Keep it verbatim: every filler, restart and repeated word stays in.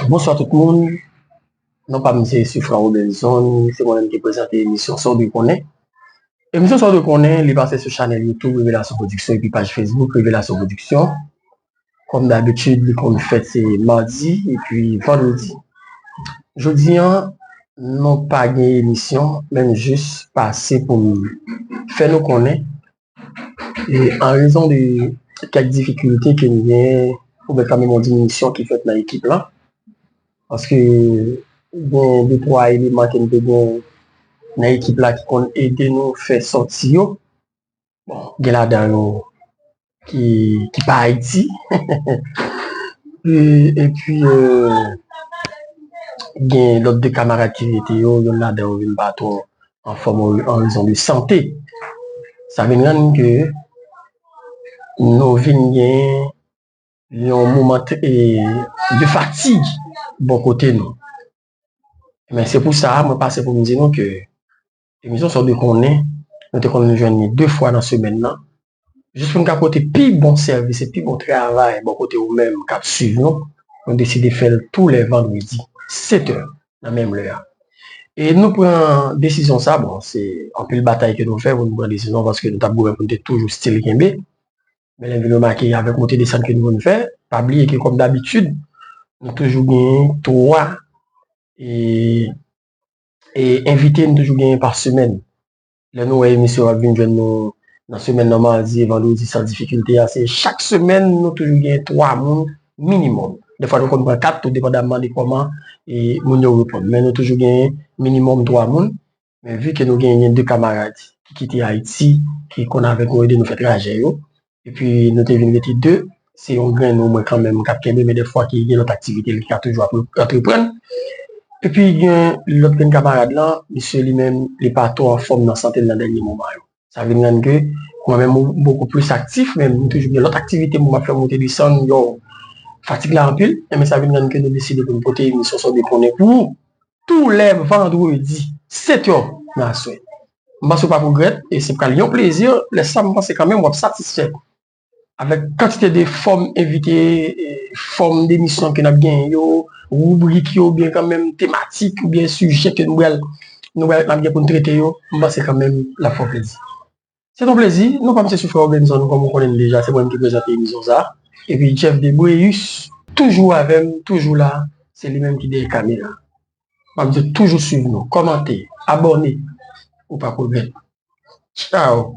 Bonswa tout moun. Non pa m se Sifran Robinson, se mwen menm ki prezante emisyon Sa w dwe konnen. Emisyon Sa w dwe konnen, li pase sou chanèl YouTube Revelasyon Production epi paj Facebook Revelasyon Production. Kòm dabitid, li konn fèt se madi epi vandredi. Jodi a, nou pa gen emisyon, men m jis pase pou m fè nou konnen, e an rezon de kèk difikilte ke n gen, ou byen kanmenm yon diminisyon ki fèt nan ekip la, paske gen de twa eleman ke n te gen nan ekip la ki konn ede nou fè sòti yo. Bon, gen ladan yo ki, ki pa Ayiti. E, epi, euh, gen lòt de kamarad ki rete yo, yonn ladan yo vin pa twò anfòm an rezon de sante. Sa vin rann ke nou vin gen yon moman de fatig bò kote nou. Men se pou sa, mwen pase pou m di nou ke emisyon Sa w dwe konnen, nou te konn jwenn li de fwa nan semèn nan. Jis pou n ka pote pi bon sèvis e pi bon travay bò kote ou menm k ap swiv nou, nou deside fè l tou lè vandredi, sèt è, nan menm lè a. E nou pran desizyon sa, bon, se anpil batay ke nou fè pou nou pran desizyon paske nou t ap goumen pou nou te toujou still kenbe. Men lè n vin remake avèk monte desann ke nou konn fè, pa bliye ke kòm dabitid, nou toujou gen twa e, e envite nou toujou genyen pa semèn. Lè nou wè emisyon ap vin jwenn nou nan semèn nan, madi e vandredi san difikilte a, se chak semèn nou toujou genyen twa moun minimòm. Defwa nou konn pran kat tou, depandamman de kòman e moun yo reponn. Men nou toujou genyen minimòm twa moun. Men vi ke nou genyen de kamarad ki kite Ayiti, ki konn avèk nou ede nou fè trajè yo, epi nou te vin rete de, se yon grenn omwen kanmenm k ap kenbe, men defwa ki gen lòt aktivite, li ka toujou ap antreprann. Epi gen lòt grenn kamarad lan, misye li menm, li pa twò anfòm nan sante l nan dènye moman yo. Sa vin rann ke mwen menm, m bokou plis aktif, men m toujou gen lòt aktivite m ap fè monte desann, yo, fatig la anpil, men sa vin rann ke nou deside pou n pote emisyon Sa w dwe konnen pou ou tou lè vandredi, sèt è nan aswè. M panse w p ap regrèt, e se pral yon plezi, lè sa m panse kanmenm w ap satisfè avèk kantite de fòm envite, e, fòm demisyon ke n ap genyen yo, ribrik yo, oubyen kanmenm tematik, oubyen sijè ke nou pral, nou pral, n ap gen pou n trete yo, m panse kanmenm l ap fè w plezi. Se t on plezi, non pa m se Sifran Robinson, kòm ou konnen l deja, se mwen menm ki prezante emisyon sa. Epi Jeff Debreus, toujou avè m, toujou la, se li menm ki dèyè kamera. M ap di toujou swiv nou, kòmante, abòne, ou p ap regrèt. Tchao.